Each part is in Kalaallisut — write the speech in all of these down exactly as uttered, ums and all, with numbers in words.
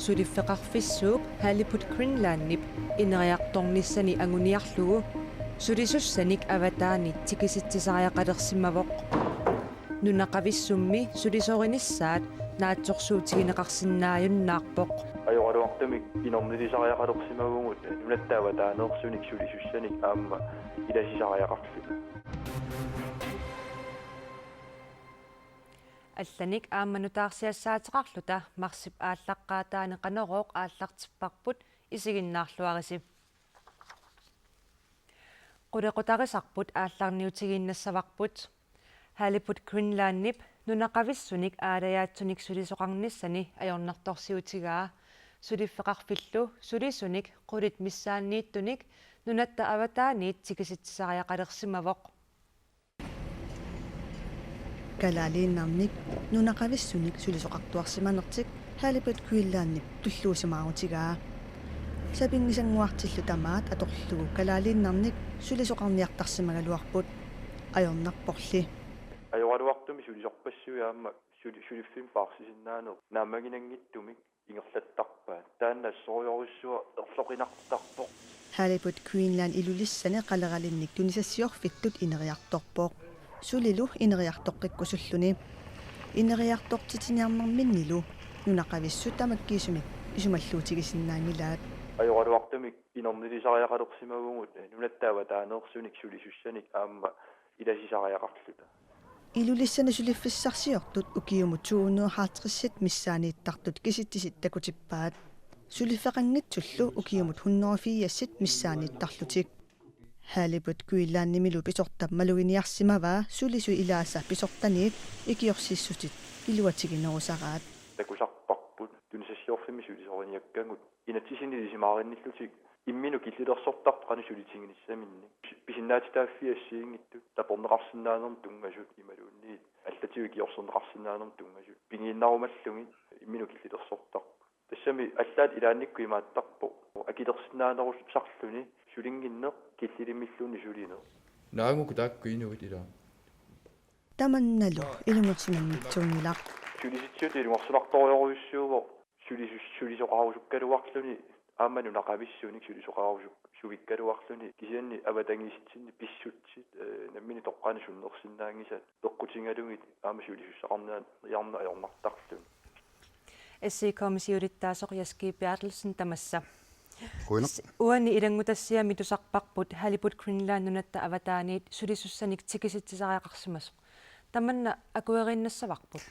Suliffeqarfissuup Halibut Greenlandip ineriartornissani anguniarlugu sulisussanik avataaniit tikisitsisariaqalersimavoq. Nunaqavissummi sulisorinissaat naatsorsuutigineqarsinnaajunnaarpoq. Ajoraluartumik inernilisariaqalersimavugut nunatta avataaneersunik sulisussanik aamma ilasisariaqarluta. Allanik aamma nutaarsiassaateqarluta marsip aallaqqaataani Qanorooq aallartipparput, isiginnaarluarisi. Qulequtarisarput aallarniutigiinnassavarput. Halibut Greenlandip nunaqavissunik aalajaatsunik sulisoqarnissani ajornartorsiutigaa suliffeqarfillu sulisunik qulit missaanniittunik nunatta avataaniit tikisitsisariaqalersimavoq. Kalaaliinnarnik nunaqavissunik sulisoqartuarsimanertik Halibut Greenlandip tulluusimaarutigaa. Sapinngisannguartillu tamaat atorlugu kalaaliinnarnik sulisoqarniartarsimagaluarput, ajornarporli. Ajoraluartumik sulisorpassuit aamma suli-, suliffimmi paarsisinnaaneq naammaginanngitsumik ingerlattarpaat. Taanna assorujussuaq erloqinartarpoq. Halibut Greenland Ilulissani qaleralinnik tunisassiorfittut ineriartorpoq. Sulilu ineriartoqqikkusulluni. Ineriartortitsiniarnerminnilu nunaqavissut tamakkiisumik isumalluutigisinnaanngilaat. Ajoraluartumik inernilisariaqalersimavugut nunatta avataaneersunik sulisussanik aamma ilasisariaqarluta. Ilulissani suliffissarsiortut ukiumut to hundrede og halvtreds missaanniittartut kisitsisit takutippaat. Suliffeqanngitsullu ukiumut hundrede og firs missaanniittarlutik. Halibut Greenlandimilu pisortap maluginiarsimavaa sulisut ilaasa pisortaniit ikiorsiissutit iluatiginerusaraat. Takusarparput tunisassiorfimmi sulisoriniakkagut inatsisini ilisimaarinnillutik imminut killilersortartut qanoq sulitiginissaminnik. Pisinnaatitaaffii assigiinngitsut taperneqarsinnaanermut tunngasut imaluunniit allatigut ikiorserneqarsinnaanermut tunngasut pigiinnarumallugit imminut killilersortarput. Tassami allaat ilaannikkut imaattarpoq akilersinnaanerusarluni sulinnginneq killilimmilluunniit sulineq. Naagukku taakku inuit ilaa. Tamannalu ilungersunanngitsuunngilaq. Sulisitsisutut ilungersunartorujorujussuuvoq sulisus-, sulisoqarusukkaluarluni aamma nunaqavissunik sulisoqarusuk-, suvikkaluarluni kisianni avatangiisitsinni pissutsit, eh, nammineq toqqaannaq sunnersinnaanngisat peqqutigalugit aamma sulisussaqarniarneq ajornartarluni. S I K-mi siulittaasoq Jess G. Berthelsen tamassa. Qujanaq. S-, uani ilanngutassiami tusarparput Halibut Greenland nunatta avataaniit sulisussanik tikisitsisariaqarsimasoq. Tamanna akueriinnassavarput?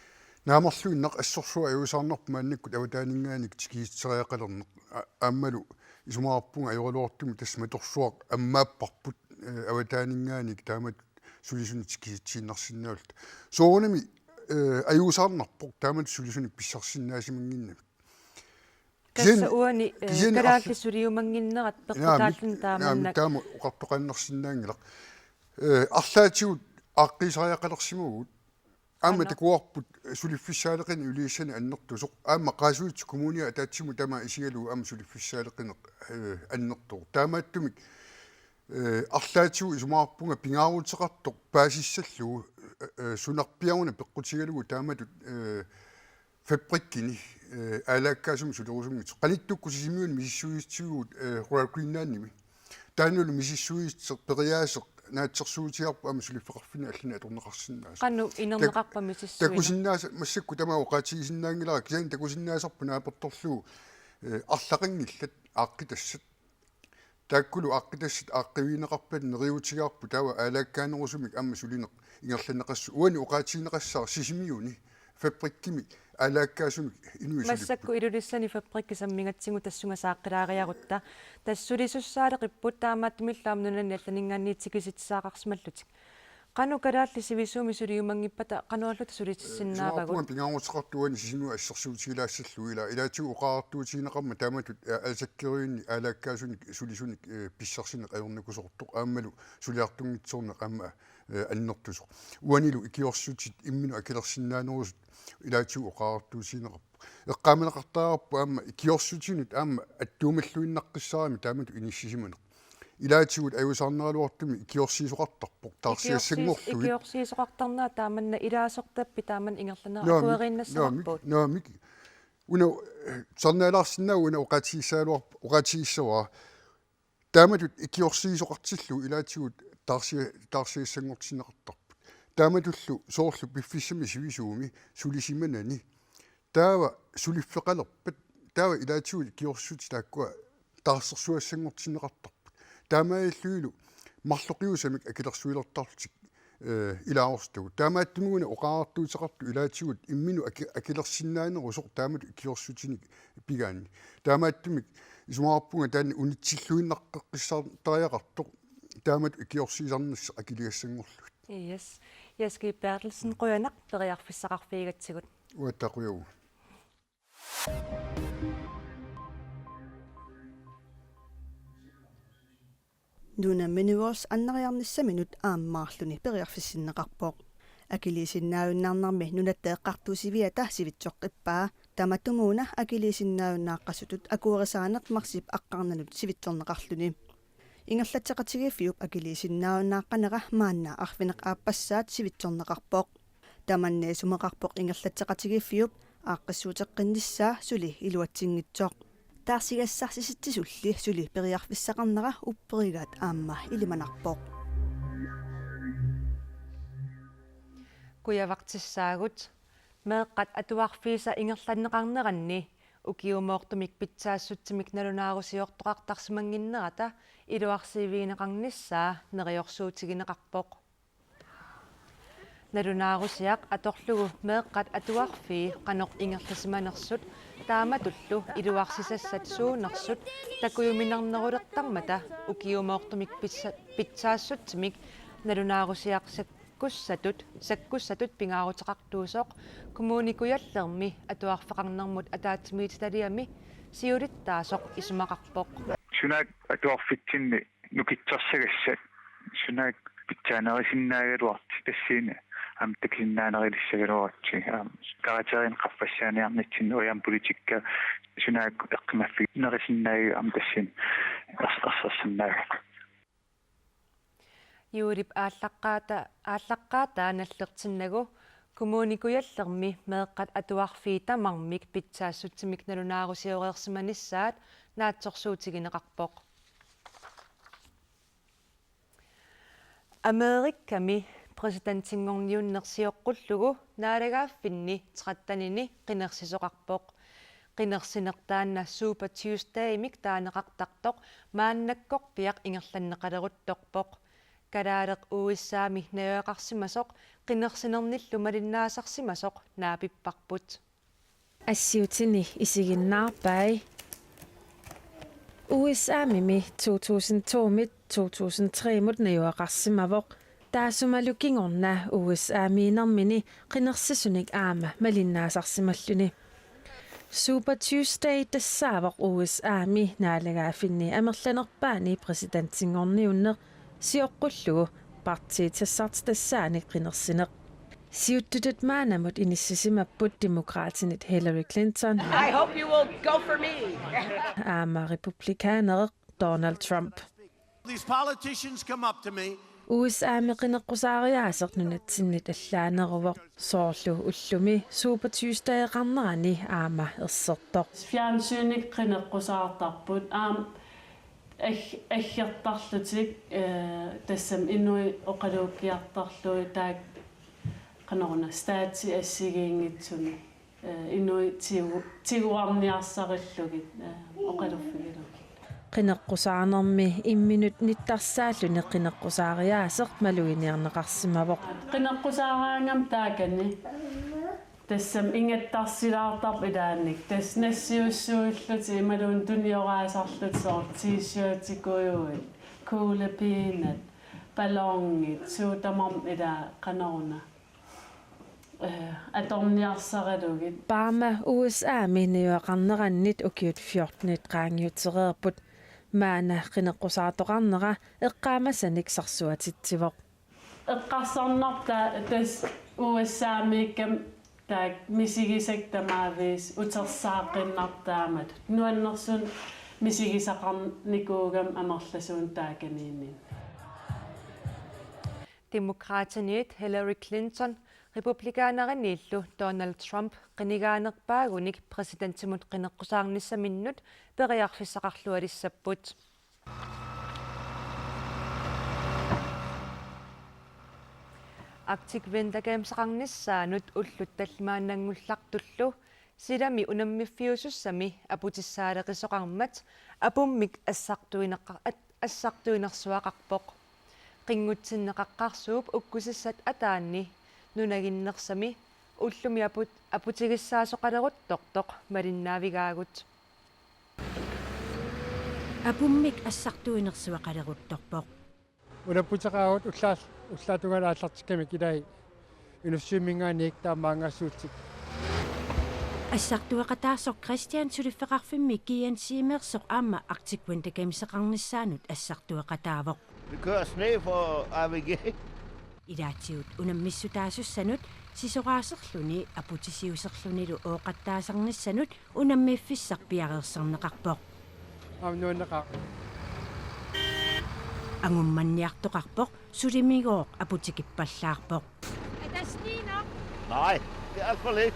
Naamerluinnaq assorsuaq ajuusaarnarpoq maannakkut avataaninngaanniit tikisitsisariaqalerneq. A-, aammalu isumaqarpunga ajoraluartumik tassa matorsuaq ammaapparput, eh, avataaninngaanniit taamatut sulisunik tikisitsiinnarsinnaalluta. Soorunami, eh, ajuusaarnarpoq taamatut sulisunik pissarsisinnaasimanngimmat. Tassa Kisianni, uani, eh, kisianni kalaallit arla-, suliumannginnerat naamik, peqqutaalluni naamik, taamaannak. taama oqartoqaannarsinnaanngilaq. Eh, arlaatigut aaqqiisariaqalersimavugut. Aamma Aana. Takuarput, eh, suliffissaaleqineq Ilulissani annertusoq. Aamma Qaasuitsup Kommuniata ataatsimut tamaat isigalugu aamma suliffissaaleqineq, eh, annertusoq. Taamaattumik, eh, arlaatigut isumaqarpunga pingaaruteqartoq paasissallugu, eh, eh, sunarpiaruna peqqutigalugu taamatut, eh, fabrikkini, eh, aalaakkaasumik sulerusunngitsoq. Qanittukkut Sisimiuni misissuitsivugut, eh, Royal Greenlandimi. Taannalu misissuitseq periaaseq naatsorsuutigaarput aamma suliffeqarfinni allani atorneqarsinnaasoq. Qanoq inerneqarpa misissuineq? Takusinnaasa-, massakkut tamaat oqaatigisinnaanngilara kisianni takusinnaasarput naapertorlugu, eh, arlaqanngillat aaqqitassat. Taakkulu aaqqitassat aaqqiivigineqarpata neriuutigaarput taava aalaakkaanerusumik aamma sulineq ingerlanneqassasoq. Uani oqaatigineqassaaq Sisimiuni fabrikkimi aalaakkaasumik inuit sulipput. Massakkut Ilulissani fabrikki sammigatsigu tassunga saaqqilaariarutta. Tassa sulisussaaleqipput taamaattumillu aamma nunani allaninngaanniit tikisitsisariaqarsimallutik. Qanoq kalaallit sivisuumik suliumanngippata qanoq ililluta sulitissinnaavagut? Isumaqarpunga pingaaruteqartoq uani Sisimiut assersuutigilaassallugu ilaa. Ilaatigut oqariartuutigineqarmat taamatut, eh, alsakkerivinni aalaakkaasunik sulisunik, eh, pissarsineq ajornakusoortoq aammalu suliartunngitsoorneq aamma, eh, annertusoq. Uanilu ikiorsutit imminut akilersinnaanerusut ilaatigut oqariartuutigineqarpoq. Eqqaamaneqartariaqarpoq aamma ikiorsutinut aamma attuumalluinnaqqissaarami taamatut inissisimaneq. Ilaatigut ajuusaarneraluartumik ikiorsiisoqartarpoq taarsiassanngorlugit. Ikiorsiis-, ikiorsiisoqartarnera taamanna ilaasortappit taamanna ingerlanerat akueriinnassavarput? Naamik, naamik. Una, eh, tusarnaalaarsinnaavoq una oqaatigissagaluarp-, oqaatigissavara. Taamatut ikiorsiisoqartillugu ilaatigut taarsi-, taarsigassanngortinneqartarput. Taamatullu soorlu piffissami sivisuumi sulisimanani. Taava suliffeqalerpat, taava ilaatigut ikiorsuutit taakkua taarsersugassanngortinneqartarput. Taamaalillunilu marloqiusamik akilersuilertarlutik, eh, ilaasortagut. Taamaattumik una oqariartuuteqartoq ilaatigut imminut aki-, akilersinnaanerusoq taamatut ikiorsuutinik pigaanni. Taamaattumik isumaqarpunga taanna unitsilluinnaqqissaartariaqartoq taamatut ikiorsiisarnissaq akiligassanngorlugit. Yes. Jess G. Berthelsen, qujanaq periarfissaqarfigigatsigut. Uattaaq qujavugut. Nunami Nuersip anneriarnissaminut aamma marlunnik periarfissinneqarpoq. Akiliisinnaajunnaarnermi Nunatta Eqqartuussiviata sivitsoqqippaa, tamatumuuna akiliisinnaajunnaaqqasutut akuerisaaneq marsip aqqarnanut sivitsorneqarluni. Ingerlatseqatigiiffiup akiliisinnaajunnaaqqanera maanna arfineq-aappassaat sivitsorneqarpoq. Tamanna isumaqarpoq ingerlatseqatigiiffiup aaqqissuuteqqinnissaa suli iluatsinngitsoq. Taarsigassarsisitsisulli suli periarfissaqarnera upperigaat aamma ilimanarpoq. Kujavartissaagut. Meeqqat atuarfiisa ingerlanneqarneranni ukiumoortumik pitsaassutsimik nalunaarusiortoqartarsimannginnerata iluarsiivigineqarnissaa neriorsuutigineqarpoq. Nalunaarusiaq atorlugu meeqqat atuarfii qanoq ingerlasimanersut taamatullu iluarsisassat suunersut takujuminarnerulertarmata ukiumoortumik pissa-, pitsaassutsimik nalunaarusiaq sakkussatut, sakkussatut pingaaruteqartuusoq Kommune Kujallermi atuarfeqarnermut ataatsimiititaliami siulittaasoq isumaqarpoq. Sunaak atuarfitsinni nukittorsagassat, sunaak pitsaanerisinnaagallarti tassani aamma takusinnaanerulissagaluarutsigu, aamma karakterit qaffassaaniarnitsinni ujaam politikka sunaak eqqumaffiginerisinnaagiga aamma tassani ers-, ersersinnaagiga. Juulip aallaqqaata-, aallaqqaataa nallertinnagu Kommune Kujallermi meeqqat atuarfii tamarmik pitsaassutsimik nalunaarusioreersimanissaat naatsorsuutigineqarpoq. Amerikami præsidentinngorniunneq sioqqullugu naalagaaffinni trettenini qinersisoqarpoq. Qinersineq taanna Super Tuesdaymik taaneqartartoq maannakkorpiaq ingerlanneqaleruttorpoq. Kalaaleq U S A-mi najugaqarsimasoq qinersinernillu malinnaasarsimasoq naapipparput. Assiutini isiginnaarpai. U S A-mimi to tusind to-mit to tusind tre-mut najugaqarsimavoq. Taassumalu kingorna U S A-miinermini qinersisunik aamma malinnaasarsimalluni. Super Tuesday tassaavoq U S A-mi naalagaaffinni amerlanerpaani præsidentinngorniunneq sioqqullugu partiit sassartitassaanik qinersineq. Siuttutut maannamut inissisimapput Demokraatinit Hillary Clinton. I hope you will go for me. Aamma republikaneq Donald Trump. These politicians come up to me. U S A-mi qineqqusaariaaseq nunatsinnit allaaneruvoq, soorlu ullumi Super Tuesday-qarnerani aamma ersertoq. Fjernsyni qineqqusaartarput aamma ag-, aggertarlutik, eh, tassami inuit oqaluukkiartarlugit taakku qanoruna staatsi assigiinngitsumik, eh, inuit tigu-, tiguarniarsarillugit, eh, oqaluffigilugit. Qineqqusaarnermi imminut nittarsaalluni qineqqusaariaaseq maluginiarneqarsimavoq. Qineqqusaaraangama taakani tassami ingattarsilaartarput ilaanni. Tassa nassiussuillutik imaluunniit tunioraasarlutik soorlu t-shirtikujuit, kuglepenit, ballonit, suut tamarmik ilaa qanoruna. Eh, atorniarsaralugit. Parma U S A-mi najugaqarnerannit ukiut fjortenit qaangiutereerput. Maanna qineqqusaartoqarnera eqqaamasanik sarsuatitsivoq. Eqqarsarnarta tassa U S A-miikkami taakku misigisakka tamaavisa utersaaqqinnartut taamatut. Nuannersunik misigisaqarnikuugami amerlasuunik taakaniinninni. Demokraatinit Hillary Clinton Republikaneriniillu Donald Trump qinigaanerpaagunik præsidentimut qineqqusaarnissaminnut periarfissaqarlualissapput. Arctic Winter Gameseqarnissaanut ullut tallimaannanngullartullu silami unammiffiusussami aputissaaleqisoqarmat apummik assartuineqqa-, at-, assartuinersuaqarpoq. Qinngutsinni qaqqarsuup ukkusissat ataanni nunaginnersami ullumi aput-, aputigissaasoqaleruttortoq malinnaavigaagut. Apummik assartuinersuaqaleruttorpoq. Ulapputeqaagut ullaal-, ullaap tungaanut aallartikkamik ilai Inussivimminngaanniit taamaanngasuutsik. Assartueqataasoq Christian suliffeqarfimmi G N C-meersoq aamma Arctic Winter Gameseqarnissaanut assartueqataavoq. Vi kører sne for A V G. Ilaatigut unammissutaasussanut sisoraaserluni aputisiuserlunilu ooqattaasarnissanut unammiffissaq piareersarneqarpoq. Aamma nuanneqaaq. Angummanniartoqarpoq, sulimigooq aputikippallaarpoq. Er der sne nok? Nej, det er alt for lidt.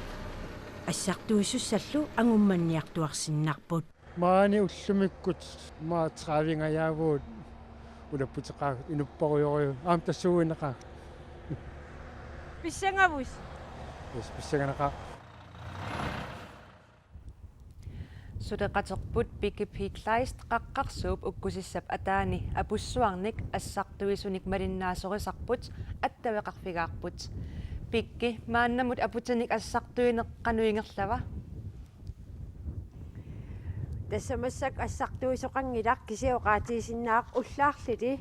Assartuisussallu angummanniartuarsinnarput. Maani ullumikkut maani tredivingajavugut ulapputeqaagut, inupporujorujuuvoq. Aamma tassuugineqaaq. Pissangavit? Yes, pissanganeqaaq. Suleqaterput Picke P. Kleist qaqqarsuup ukkusissap ataani apussuarnik assartuisunik malinnaasorisarput attaveqarfigaarput. Picke, maannamut aputinik assartuineq qanoq ingerlava? Tassa massakkut assartuisoqanngilaq, kisianni oqaatigisinnaavara ullaarlili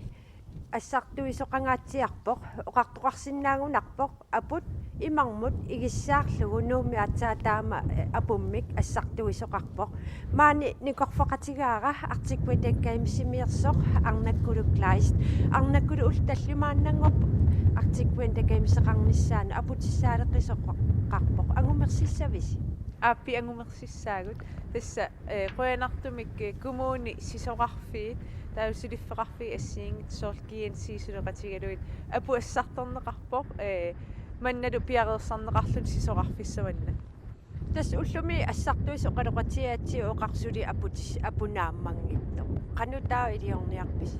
assartuisoqangaatsiarpoq, oqartoqarsinnaagunarpoq, aput imarmut igissaarlugu Nuummi aatsaat taama, eh, apummik assartuisoqarpoq. Maani nikorfaqatigaara Arctic Winter Gamesimiirsoq Arnakkulu Kleist. Arnakkulu, ullut tallimaannanngorput Arctic Winter Gameseqarnissaanut aputissaaleqisoqarpoq. Angumersissavisi? Aappi, angumersissaagut. Tassa, eh, qujanartumik, eh, kommuni, sisorarfiit, taava suliffeqarfiit assigiinngitsut soorlu G N C suleqatigalugit aput assartorneqarpoq, eh, mannalu piareersarneqarluni sisorarfissaq manna. Tassa ullumi assartuisoqaloqatigigatsigu oqarpoq suli aputis-, apu naammanngitsoq. Qanoq taava iliorniarpisi?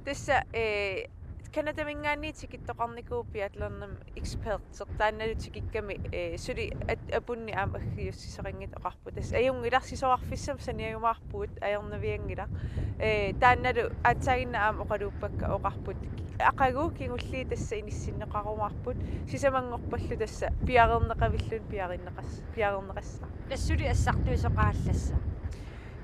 Tassa, eh, Canadaminngaanniit tikittoqarnikuuvoq biathlonimi eksperti, taannalu tikikkami, eh, suli at-, apunnik aamma aggiussisoqanngitsoq oqarpoq. Tassa ajunngilaq, sisorarfissamik saniajumaarpugut, ajornavianngilaq. Eh, taannalu aatsaaginnaq aamma oqaluuppakka oqarput: Aqagu kingulliit tassa inissinneqarumaarput, sisamanngorpallu tassa piareerneqavilluni piareerneqas-, piareerneqassaaq. Tassa suli assartuisoqallassaq.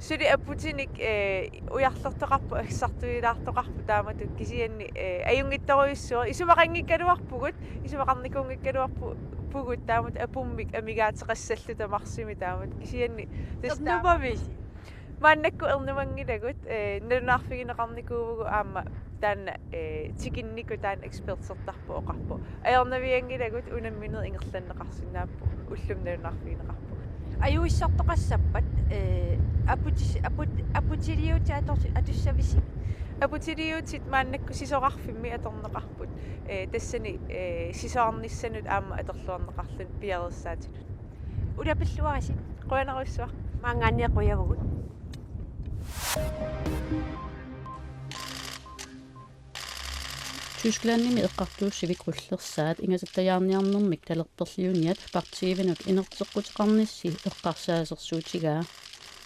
Suli aputinik, eh, ujarlertoqarpoq, assartuilaartoqarpoq taamatut, kisianni, eh, ajunngitsorujussuuvoq, isumaqanngikkaluarpugut, isumaqarnikuunngikkaluarpu-, pugut taamatut apummik amigaateqassalluta marsimi taamatut, kisianni tassa taama-. Ernumavisi? Maannakkut ernumanngilagut, eh, nalunaarfigineqarnikuuvugut aamma taanna, eh, tikinnikut taanna ekspertertarpoq oqarpoq: Ajornavianngilagut, unammineq ingerlanneqarsinnaapput, ullumi nalunaarfigineqarpugut. Ajuissortoqassappat, eh, aputis-, aput-, aputiliuutit ator-, atussavisi? Aputiliuutit maannakkut sisorarfimmi atorneqarput. Eh, tassani, eh, sisorarnissanut aamma atorluarneqarluni piareersaatinut. Ulapilluarisi. Qujanarujussuaq. Maanngaanniit qujavugut. Tysklandimi eqqartuussivik qullersaat ingasattajaarniarnermik talerperliuniat partiivinut inerteqquteqarnissi eqqarsaasersuutigaa.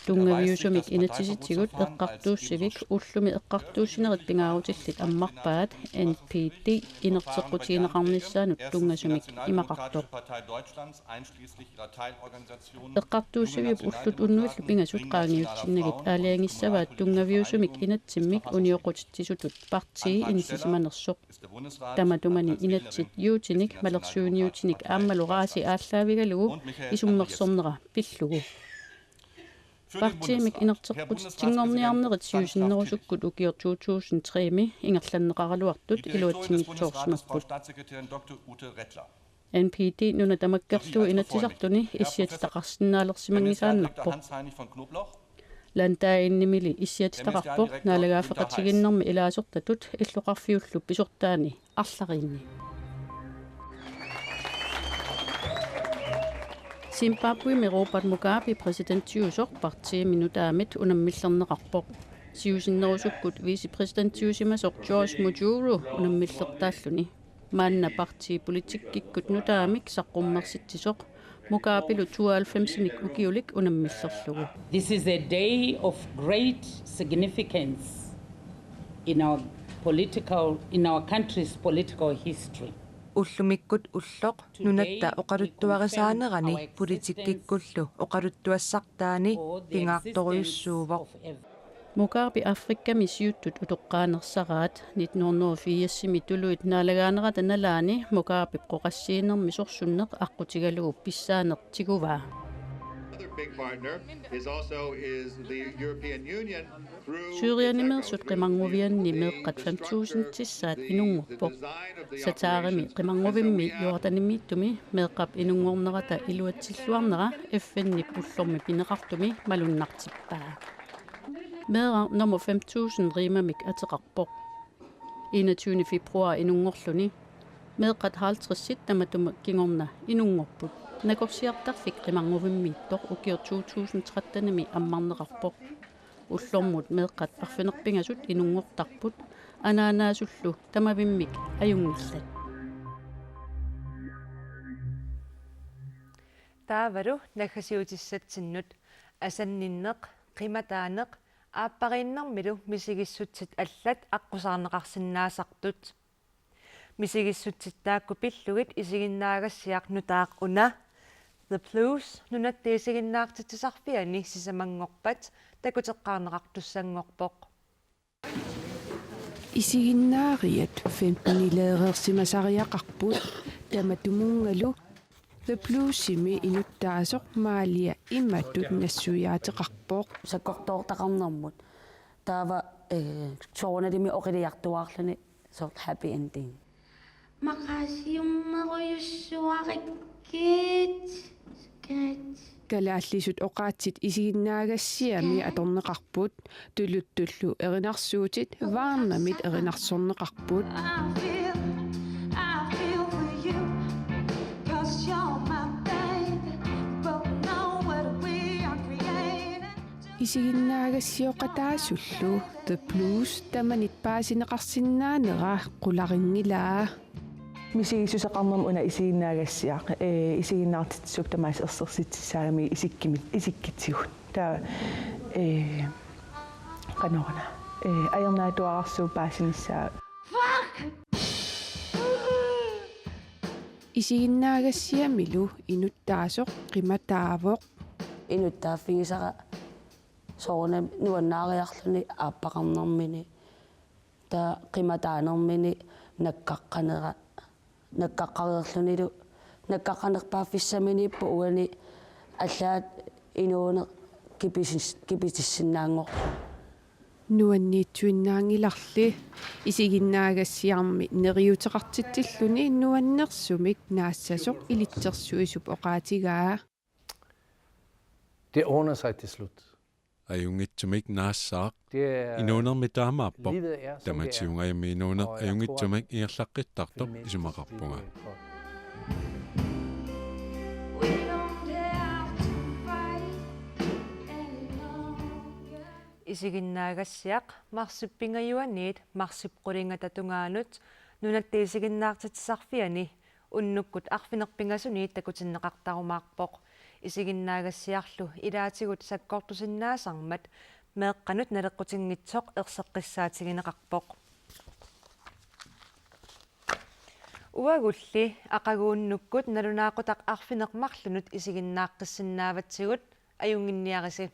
Tunngaviusumik inatsisitigut eqqartuussivik ullumi eqqartuussinerit pingaarutillit ammarpaat N P D inerteqqutigineqarnissaanut tunngasumik imaqartoq. Eqqartuussiviup ullut unnuillu pingasut qaangiutsinnagit aalajangissavaat tunngaviusumik inatsimmik unioqqutitsisutut partii inissisimanersoq. Tamatumani inatsit juutinik malersuiniutinik aammalu raasi aallaavigalugu isummersornera pillugu. Partiimik inerteqqutitsinngorniarnerit siusinnerusukkut ukioq to tusind tre-mi ingerlanneqaraluartut iluatsinngitsoorsimapput. N P D nuna tamakkerlugu Inatsisartuni issiatitaqarsinnaalersimanngisaannarpoq. Landdagenimili issiatitaqarpoq naalagaaffeqatigiinnermi ilaasortatut illoqarfiullu pisortaani arlariinni. Zimbabwemi Robert Mugabe præsidentiusoq partiimi nutaamit unammillerneqarpoq. Siusinnerusukkut vicepræsidentiusimasoq George Mujuru unammillertaalluni. Maanna partii politikkikkut nutaamik saqqummersitsisoq Mugabelu tooghalvfemsinik ukiulik unammillerlugu. This is a day of great significance in our political, in our country's political history. Ullumikkut ulloq nunatta oqaluttuarisaanerani politikkikkullu oqaluttuassartaani pingaartorujussuuvoq. Mugabe Afrikami siuttut utoqqaanersaraat. Nitten hundrede og firsimi tuluit naalagaanerata nalaani Mugabep oqassiinermi sorsunneq aqqutigalugu pissaaneq tiguvaa. Another big partner is also is the European Union through Syrianimeersut qimarnguvianni meeqqat fem tusindisaat inunngorpoq. Satarimi qimarnguvimmi Jordanimiittumi meeqqap inunngornerata iluatsilluarnera F N-ip ullormi pineqartumi malunnartippaa. Meeraq nummer fem tusind Rimamik ateqarpoq. Enogtyvende februar inunngorluni. Meeqqat halvtredsit tamatuma kingorna inunngorput. Nakorsiartarfik qimarnguvimmiittoq ukioq to tusind trettenimi ammarneqarpoq. Ullormut meeqqat arfineq-pingasut inunngortarput, anaanaasullu tamavimmik ajunngillat. Taavalu naggasiutissatsinnut: asanninneq, qimataaneq, aappariinnermilu misigissutsit allat aqqusaarneqarsinnaasartut. Misigissutsit taakku pillugit isiginnaagassiaq nutaaq una The Blues Nunatta Isiginnaartitsisarfiani sisamanngorpat takuteqqaarneqartussanngorpoq. Isiginnaariat femtenileereersimasariaqarput, tamatumunngalu The Bluesimi inuttaasoq Maalia imatut nassuiaateqarpoq. Sakkortoortaqarnermut. Taava, eh, soorunalimi oqiliartuaarluni soorlu happy ending. Maqaasiummerujussuarikkit. Kat. Kalaallisut oqaatsit isiginnaagassiami atorneqarput, tuluttullu erinarsuutit Vaarnamit erinarsorneqarput. I feel, I feel for you, 'cause you're my baby, but know what we are creating. Isiginnaagassiooqataasullu The Blues tamanit paasineqarsinnaanera qularinngilaa. Misigissuseqarnermut una isiginnaagassiaq, ee, isiginnaartitsisup tamaasa ersersitsissaagami isikkimi-, isikkitsigut. Taava, ee, qanoruna, ee, ajornaatuararsuup paasinissaa. Isiginnaagassiamilu inuttaasoq qimataavoq. Inuttaaffigisara soorunami nuannaariarluni aappaqarnermini, taava qimataanermini nakkaqqanera, nakkaqqareerlunilu nakkaqqanerpaaffissaminiippoq uani allaat inuuneq kipisis-, kipitissinnaanngorpoq. Nuanniitsuinnaanngilarli. Isiginnaagassiarmi neriuuteqartitsilluni nuannersumik naassasoq ilitsersuisup oqaatigaa. Det ordner sig til slut. Ajunngitsumik naassaaq. Det er, inuunermi taamaappoq. Livet er, som det er. Tamatigut ajormi inuuneq, og jeg tror, at ajunngitsumik ingerlaqqittartoq isumaqarpunga. Isiginnaagassiaq marsip pingajuaniit marsip qulingata tungaanut Nunatta Isiginnaartitsisarfiani unnukkut arfineq-pingasuniit takutinneqartarumaarpoq. Isiginnaagassiarlu ilaatigut sakkortusinnaasarmat meeqqanut naleqqutinngitsoq erseqqissaatigineqarpoq. Uagulli aqagu unnukkut nalunaaqutaq arfineq-marlunut isiginnaaqqissinnaavatsigut, ajunnginniarisi.